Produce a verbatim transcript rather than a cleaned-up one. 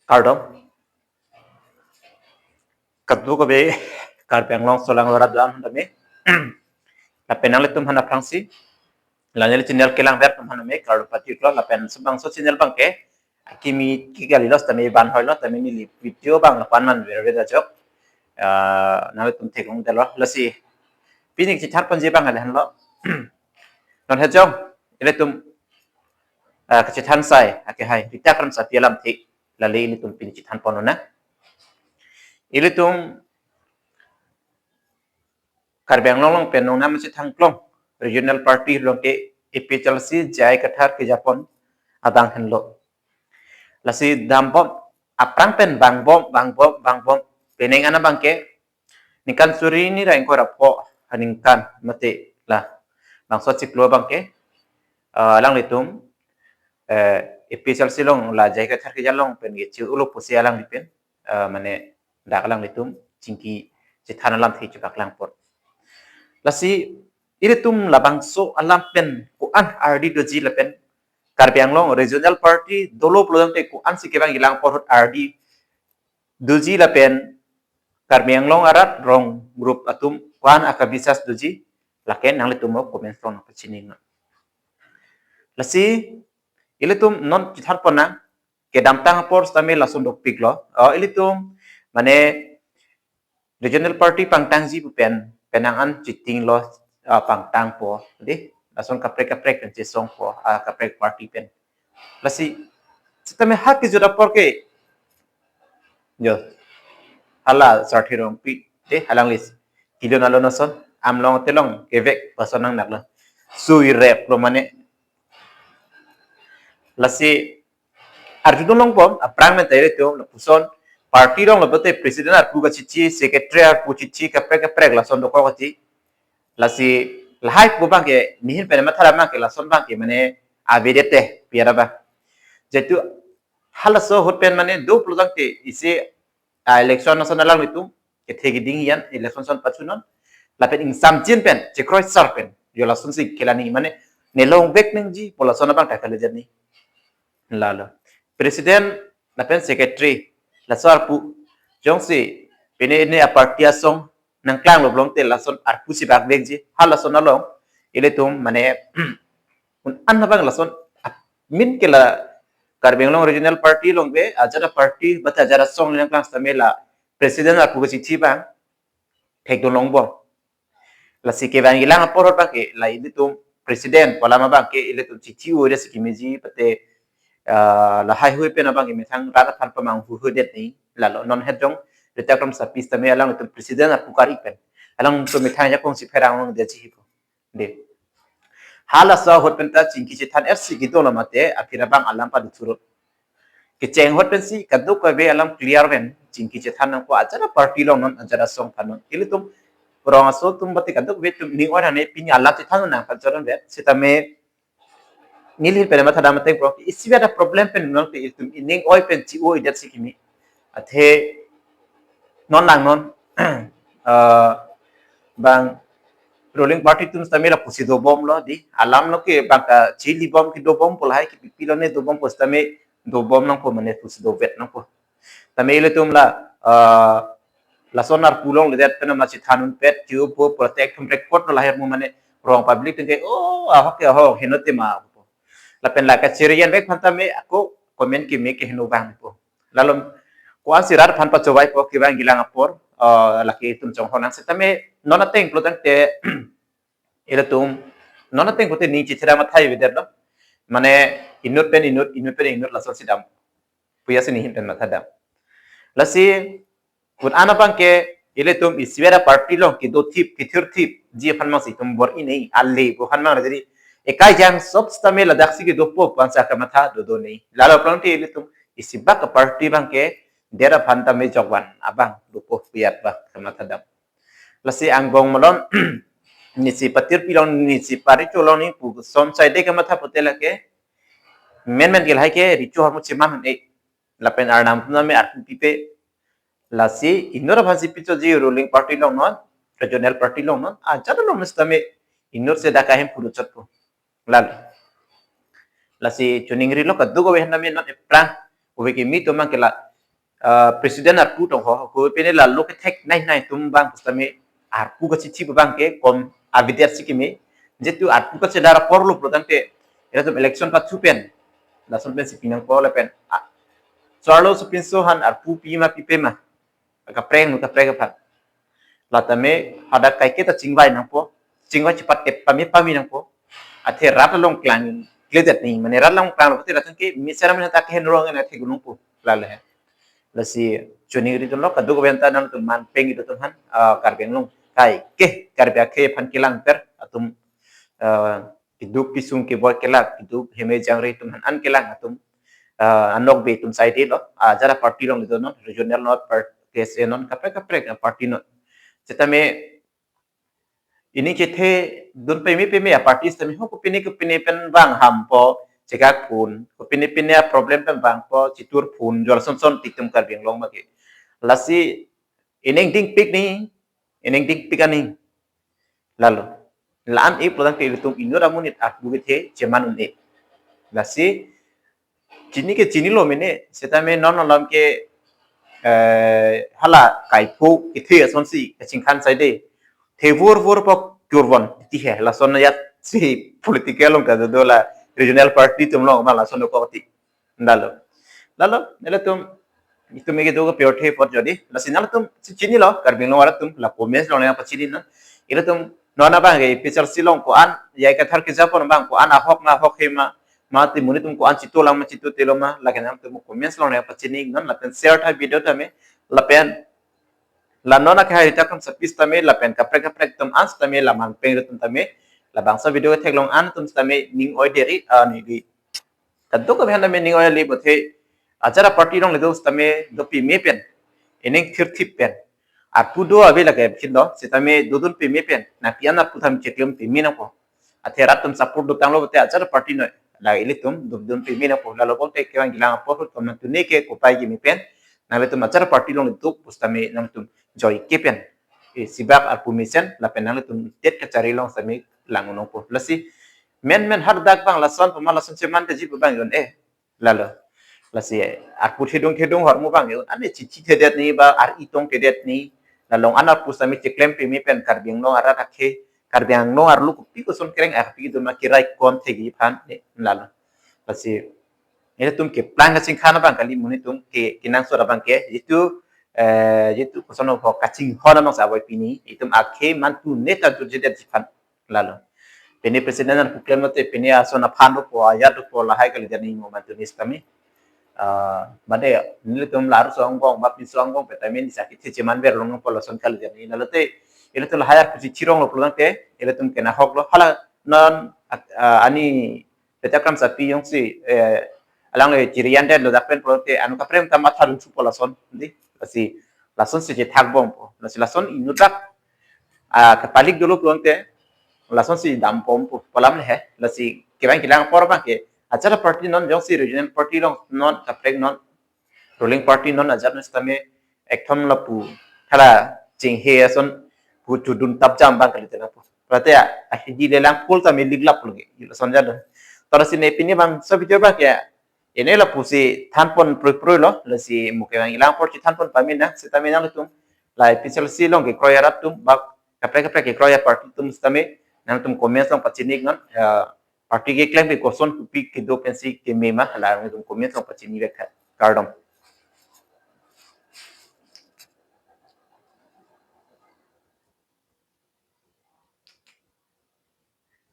Kardom. Kadokave Karbi Anglong aso langlong arat do-an tame. Lapen nanglitum aphan aphrangsi la neli channel kelang ver atum aphan tame kardom pajirlo, lapen labangso channel abangke akimi ke kalilos tame ban hoilo tame neli video abang lapu-an man verve ajok. Ah, nanglitum theklong detlo. Lasi pini kachethan ponji abang lahenlo. Non hejong ilitum, ah, kachethan sai ake hai Rita Kramsapi alamthe, lale ilitum pini chethan ponnang. Ilitum Karbi Anglong along pen nongnam si thangklong regional party along ke A P H L C, J I Kathar kejapon adang henlo. Lasi dambom, aphrang pen vangbom, vangbom, vangbom. Penang an abangke ningkan suri hini ra ingkoi ra pho aningkan mate labangso achiklo abangke, ah, alanglitum, eh, A P H L C along la J I Kathar keja along pen ke chiulo pusi alangli pen, eh, mane dak alanglitum chingki chethan alamthe chepaklang apor. Lasi ilitum labangso alam pen ko-an ardi doji lapen Karbi Anglong regional party dolo pulo tangte ko-an si kevang ilang apor ahut ardi doji lapen Karbi Anglong arat rong group atum ko-an akabisas doji, lake nanglitum mo comment along nangpachini nang. Lasi ilitum non chethan ponnang, kedamtang apor sitame lason dopiklo. Oh, ilitum mane regional party pangtangji pu pen penang an chetinglo, ah, pangtangpo, dei. Lason kaprek kaprek pen chesongpo, ah, kaprek party pen. Lasi sitame ha kejut apor ke, yo, hala Sarthe Rongpi, dei, alangli kelun alun ason, amlong telong kevek pason nangnaklo. Sui replo mane. Lasi arjudun longbom, aphrang pen ta ilitum lapuson party along lapote president arpu kachichi, secretary arpu chichi, kaprek kaprek lason dokok kachi. Lasi lahai pu abangke nehin pen mathadam abangke lason abangke mane avedet te pi ara abang. Jehetu halaso ahut pen mane do pulo tangte isi, ah, election ason alanglitum kethe keding an election ason pachunon. Lapen ingsamjin pen, chekroi sar pen, yo lasonsi kelani mane ne longvek nangji pu lason abang ta kalijan ni. Lalo president lapen secretary, laso arpu jongsi pine ne aparty asong nangklanglo pulo tangte lason arpu si bak vekji, halason along ilitum mane un-an abang lason min ke la Karbi Anglong regional party along be ajat aparty mate ajat asong nangklang sitame la president arpu kachichi abang thekdun longbom. Lasi kevang ilang apor ahut abangke la ilitum president pu alam abangke ilitum chichi-o re si kemeji mate, ah, lahai hui pen abangke methang rat aphan pamanghu hudet ni. Lalo non hejong Rita Kramsapi sitame alanglitum president arpu kari pen alangtum methang jakong si pherang longdetji hipo, dei. Halaso ahut pen ta chingki chethan er si kedolo mate aphi ra abang alam padu thurut. Kecheng ahut pensi kadokave alam clear pen chingki chethan nangpo, ajat aparty along non, ajat asong aphan non. Ilitum rong aso atum mate kadokave atum ning oi ra ne pini alam chethan nangpajor vet. Sitame neli pen mathadam ateng pro isi beda problem pen non te ilitum ining oi pen chi-o-edet si kimi. Athe non lang non, eh, bang ruling party atum sitame lapusi dobomlo, dei. Alam lo ke bang kachili bom kedobom pu lahai ke pipilo ne dobom pu sitame dobom nangpo mane pusi dovet nangpo. Tame ilitum la, eh, lason arpu longledet pen ma chethan unpet, chiu pu protect hum record lo lahai mo mane rong public atum ke, oh, ahok ke ahok, heno tema pu. Lapen la kachiri-an vek aphan tame ako comment keme ke heno abang pu. Lalo ko-an si rat aphan pachobaipo kevang ilang apor, eh, lake itum chonghon nang sitame non ateng pulo tangte ilitum non ateng pulote ning chithera mathai avedetlo. Mane inut pen inut, inut pen inut lason si dam. Puya si nehin pen mathadam. Lasi un-an abangke ilitum isi beda party along kedo thip, kethir thipji aphan mang si itum bor-i nei, ale pu aphan mang jadi ekai jang sop sitame ladak si kedopo pu ansa kamatha dodo nei. Lalo pulo tangte ilitum isi bak aparty abangke dera aphan tame jokvan abang dopo pu ya bak kamathadam. Lasi angbong malom nisi patirpi long, nisi paricho long ni pu som saide kamatha pute lake menmen ke lahai ke richo ahormu cheman un-e. Lapen arnam atum tame arpu pipe. Lasi inut aphan si pichoji ruling party along non, regional party along non, ajat along non sitame inut si dak ahem pudu chotpo. Lalo. Lasi chuning rilo kadokave ahin tame non aphrang ove kimi atum mang ke la ah, president arpu tong ho, ko pene lalo kethek nai nai atum abang sitame arpu kachithi abang ke kom abidet si keme, jetu arpu kachedar apor lo pulo tangte, ira atum election pathu pen, lason pensi pinangpo lapen, ah, so arlo sopinso aphan arpu pi ma pipe ma, kaprek nu kaprek aphan. Latame hadak kaike ta chingvai nangpo, chingvai chipat tep pame pame nangpo. Athe rat along klangkledet nangji, mane rat along klanglo pute rat ke mesen amen ta kehen rong na the gunung po, lale. Lasi choningri dunlo, kadokave anta nangtum manpeng itum aphan, ah, Karbi Anglong kaike Karbi akhei aphan kelangver atum, ah, keduk kesung keboi kelak, keduk heme jangre atum aphan an kelang atum, ah, anokbe atum saide lo, ah, ajat aparty along do non, regional non, par-, K S A non, kaprek kaprek, ah, party non. Sitame pini kethe dun peme peme aparty sitame ho kopine kopine pen vang hampo, chekak phun, kopine pine aproblem pen vangpo, chitur phun, jol son son titum Karbi Anglong abang ke. Lasi ining dingpik ni, ining dingpik ani. Lalo. La-an e pulo tangte ilitum inut amonit arpu kethe cheman un-e. Lasi chini ke chinilo mene, sitame non alam ke, eh, hala kaipho kethe asonsi kachingkhan saide. The vur vur pok kurvon ti he, lason ajat si political along ta do la regional party atum along ma lason ko ti. Lalo. Lalo, nelitum, itum ke do ke pure the pot jodi. Lasi nelitum si chinilo, Karbi Anglong arat atum, la comments along nangpachini na. Ilitum non abang ke A P H L C along ko-an, A I Kathar kejapon abang ko-an ahok na ahok he ma, mate monit atum ko-an chito lang ma chito telo ma, lake nangtum comments along nangpachini non, lapen share tha video tame, lapen la non akhai ta kam sapis tame, lapen kaprek kaprek atum an tame, la manpeng atum tame, labangso video theklong an atum tame, ning oi deri, ah, ni di. Kadokave aphan tame ning oi li bothe, ajat aparty along le do tame do peme pen, ining thirthip pen, arpu do ave lake phin do, sitame dodun peme pen, nangpi-an arpu tame cheklem peme nangpo. Athe rat atum support do tanglo bothe ajat aparty noi, la ilitum dodun peme nangpo, lalo bothe kevang kelang apor hut komantu ne ke kopai keme pen, nanglitum ajat aparty along le do pusitame nangtum joike pen, eh, sibak arpu mesen, lapen nanglitum tet kachari along sitame lang un-ongpo. Lasi men men hadak abang lason pama lason cheman kaji abang un-e. Lalo. Lasi arpu thedung thedung ahormu abang un-e, ane chichi thedet ni ba ar-i tong thedet ni. Lalong an arpu sitame cheklem peme pen Karbi Anglong arat akhei, Karbi Anglong arlo kopi koson kereng api dun ma kirai kon thegi aphan ni. Lalo. Lasi ilitum keplang kachingkhan abang kali, monit atum ke kenangsot abang ke, jitu, eh, jitu koson ho kachinghon anong sa bai pini, itum akhei mantu ne ta jurjedet ji aphan. Lalo. Pini president an kuklem mate pini ason aphan dopo, ajat dopo, lahai kalidet ni mo mantu ni sitame. Ah, mane nelitum la arloso angbong, ba pinso angbong petame ni sakit si cheman ver long po lason kalidet ni. Lalo te, ilitum lahai arpu si chirong lo pulo tangte, ilitum kena hok lo. Hala non, ah, ani Peter Kramsapi jongsi, eh, alangle chirian det lo dak pen pulote anu kaprek ta matha dun supo lason, di. Lasi lason si chethak bompo. Lasi lason inut dak, ah, kapalik dolo pulote, lason si dam bompo. Pu alam le he, lasi kevang kelang apor abang ke, ajat aparty non jongsi regional party along non kaprek non, ruling party non ajat non sitame ekthom lapu hala chinghe ason pu chudun tap jam abang kalidet nangpo. Berarti ya, ahidi lelang pul tame liglap lagi. Ilo sonja do. Tora si ne pini abang so video abang ke, ene lapusi thanpon prui prui lo, lasi mo kevang kelang apor si thanpon pame nang, sitame nangtum la A P H L C along kekroi arat atum, bak kaprek kaprek kekroi aparty atum sitame, nangtum comments along pachini non, ya, party keklem ke koson kopi kedo pensi keme ma, la nangtum comments along pachini vek kha. Kardom.